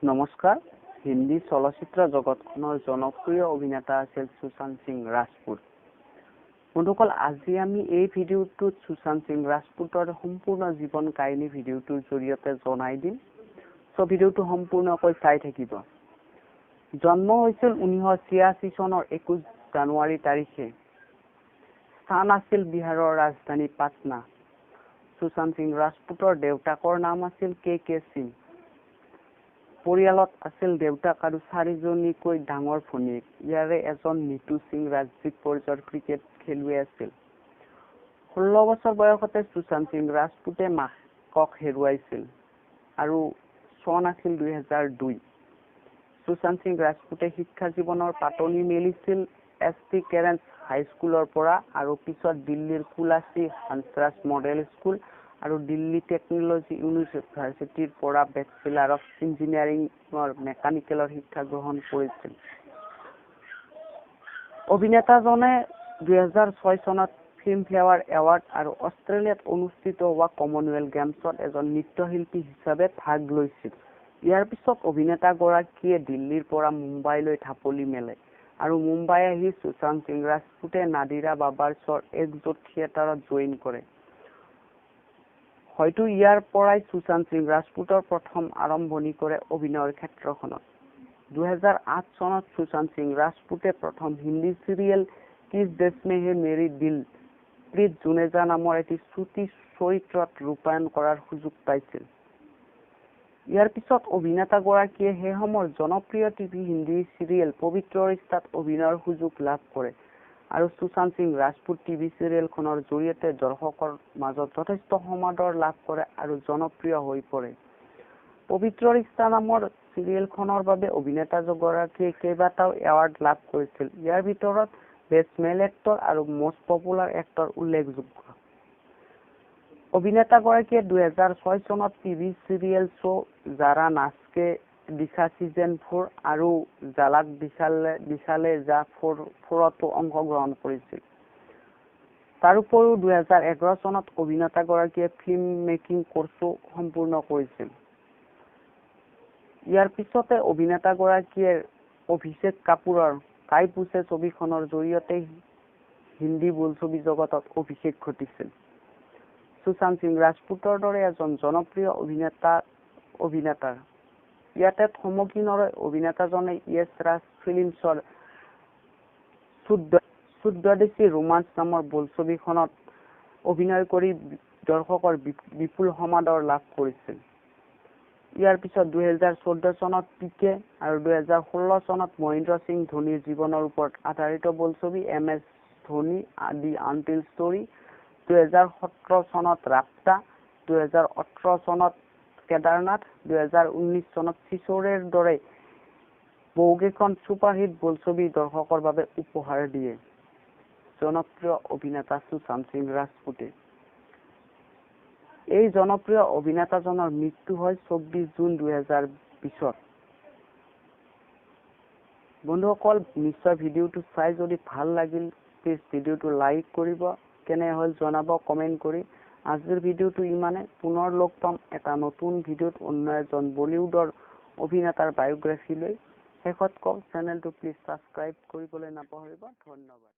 নমস্কাৰ। হিন্দী চলচ্চিত্ৰ জগতখনৰ জনপ্ৰিয় অভিনেতা আছিল সুশান্ত সিং ৰাজপুত। বন্ধুসকল, আজি আমি এই ভিডিঅ'টোত সুশান্ত সিং ৰাজপুতৰ সম্পূৰ্ণ জীৱন কাহিনী ভিডিঅ'টোৰ জৰিয়তে জনাই দিম। চ' ভিডিঅ'টো সম্পূৰ্ণকৈ চাই থাকিব। জন্ম হৈছিল 1986 চনৰ 21 জানুৱাৰী তাৰিখে। স্থান আছিল বিহাৰৰ ৰাজধানী পাটনা। সুশান্ত সিং ৰাজপুতৰ দেউতাকৰ নাম আছিল কে কে সিং। পৰিয়ালত আছিল দেউতাক আৰু চাৰিজনীকৈ ডাঙৰ ভনীয়েক। ইয়াৰে এজন নিতু সিং ৰাজ্যিক পৰ্যায়ৰ ক্ৰিকেট খেলুৱৈ আছিল। 16 বছৰ বয়সতে সুশান্ত সিং ৰাজপুতে মাকক হেৰুৱাইছিল আৰু চন আছিল 2002। সুশান্ত সিং ৰাজপুতে শিক্ষা জীৱনৰ পাতনি মেলিছিল এছ টি কেৰেঞ্জ হাইস্কুলৰ পৰা আৰু পিছত দিল্লীৰ কুলাচি হান্সৰাজ মডেল স্কুল আৰু দিল্লী টেকনলজি ইউনিভাৰ্চিটিৰ পৰা বেচেলাৰ অফ ইঞ্জিনিয়াৰিঙৰ মেকানিকেলৰ শিক্ষা গ্ৰহণ কৰিছিল। অভিনেতাজনে 2006 চনত ফিল্মফেয়াৰ এৱাৰ্ড আৰু অষ্ট্ৰেলিয়াত অনুষ্ঠিত হোৱা কমনৱেলথ গেমছত এজন নৃত্যশিল্পী হিচাপে ভাগ লৈছিল। ইয়াৰ পিছত অভিনেতাগৰাকীয়ে দিল্লীৰ পৰা মুম্বাইলৈ ঢাপলি মেলে আৰু মুম্বাই আহি সুশান্ত সিং ৰাজপুতে নাদিৰা বাবাৰ শ্ব'ৰ একজোট থিয়েটাৰত জইন কৰে। হয়তো ইয়াৰ পৰাই সুশান্ত সিং ৰাজপুতৰ প্ৰথম আৰম্ভণি কৰে অভিনয়ৰ ক্ষেত্ৰখনত। 2008 চনত সুশান্ত সিং ৰাজপুতে প্ৰথম হিন্দী চিৰিয়েল কিছ দেশ মে হে মেৰি দিল প্ৰীত জুনেজা নামৰ এটি চুটি চৰিত্ৰত ৰূপায়ণ কৰাৰ সুযোগ পাইছিল। ইয়াৰ পিছত অভিনেতাগৰাকীয়ে সেই সময়ৰ জনপ্ৰিয় টিভি হিন্দী চিৰিয়েল পবিত্ৰ ৰিষ্টাত অভিনয়ৰ সুযোগ লাভ কৰে আৰু সুশান্ত সিং ৰাজপুত টিভি চিৰিয়েলখনৰ জৰিয়তে দৰ্শকৰ মাজত যথেষ্ট সমাদৰ লাভ কৰে আৰু জনপ্ৰিয় হৈ পৰে। পবিত্ৰ ৰিষ্টা নামৰ চিৰিয়েলখনৰ বাবে অভিনেতাগৰাকীয়ে কেইবাটাও এৱাৰ্ড লাভ কৰিছিল। ইয়াৰ ভিতৰত বেষ্ট মেল এক্টৰ আৰু মষ্ট পপুলাৰ এক্টৰ উল্লেখযোগ্য। অভিনেতাগৰাকীয়ে 2006 চনত টিভি চিৰিয়েল শ্ব' জাৰা নাচকে দিখা ছিজন 4 আৰু জালাক দিখালে জা 4তো অংশগ্ৰহণ কৰিছিল। তাৰোপৰিও 2011 চনত অভিনেতাগৰাকীয়ে ফিল্ম মেকিং কৰ্চো সম্পূৰ্ণ কৰিছিল। ইয়াৰ পিছতে অভিনেতাগৰাকীয়ে অভিষেক কাপুৰৰ কাই পোছে ছবিখনৰ জৰিয়তে হিন্দী বোলছবি জগতত অভিষেক ঘটিছিল। সুশান্ত সিং ৰাজপুতৰ দৰে এজন জনপ্ৰিয় অভিনেতাৰ ইয়াতে থমকি নৰৈ অভিনেতাজনে য়েছ ৰাজ ফিল্মছৰ শুদ্ধদেশী ৰোমাঞ্চ নামৰ বোলছবিখনত অভিনয় কৰি দৰ্শকৰ বিপুল সমাদৰ লাভ কৰিছিল। ইয়াৰ পিছত 2014 চনত পিকে আৰু 2016 চনত মহেন্দ্ৰ সিং ধোনীৰ জীৱনৰ ওপৰত আধাৰিত বোলছবি এম এছ ধোনী দি আনটোল্ড ষ্টৰী, 2017 চনত ৰাপ্তা, 2018 চনত কেদাৰনাথ, 2019 চনত চিচোৰেৰ দৰে বহুকেইখন ছুপাৰহিট বোলছবি দৰ্শকৰ বাবে উপহাৰ দিয়ে জনপ্ৰিয় অভিনেতা সুশান্ত সিং ৰাজপুতে। এই জনপ্ৰিয় অভিনেতাজনৰ মৃত্যু হয় 24 জুন 2020ত। বন্ধুসকল, নিশ্চয় ভিডিঅ'টো চাই যদি ভাল লাগিল প্লিজ ভিডিঅ'টো লাইক কৰিব, কেনে হ'ল জনাব কমেণ্ট কৰি। আজিৰ ভিডিঅ'টো ইমানে, পুনৰ লগ পাম এটা নতুন ভিডিঅ'ত অন্য এজন বলিউডৰ অভিনেতাৰ বায়'গ্ৰাফী লৈ। শেষত কওঁ, চেনেলটো প্লিজ ছাবস্ক্ৰাইব কৰিবলৈ নাপাহৰিব। ধন্যবাদ।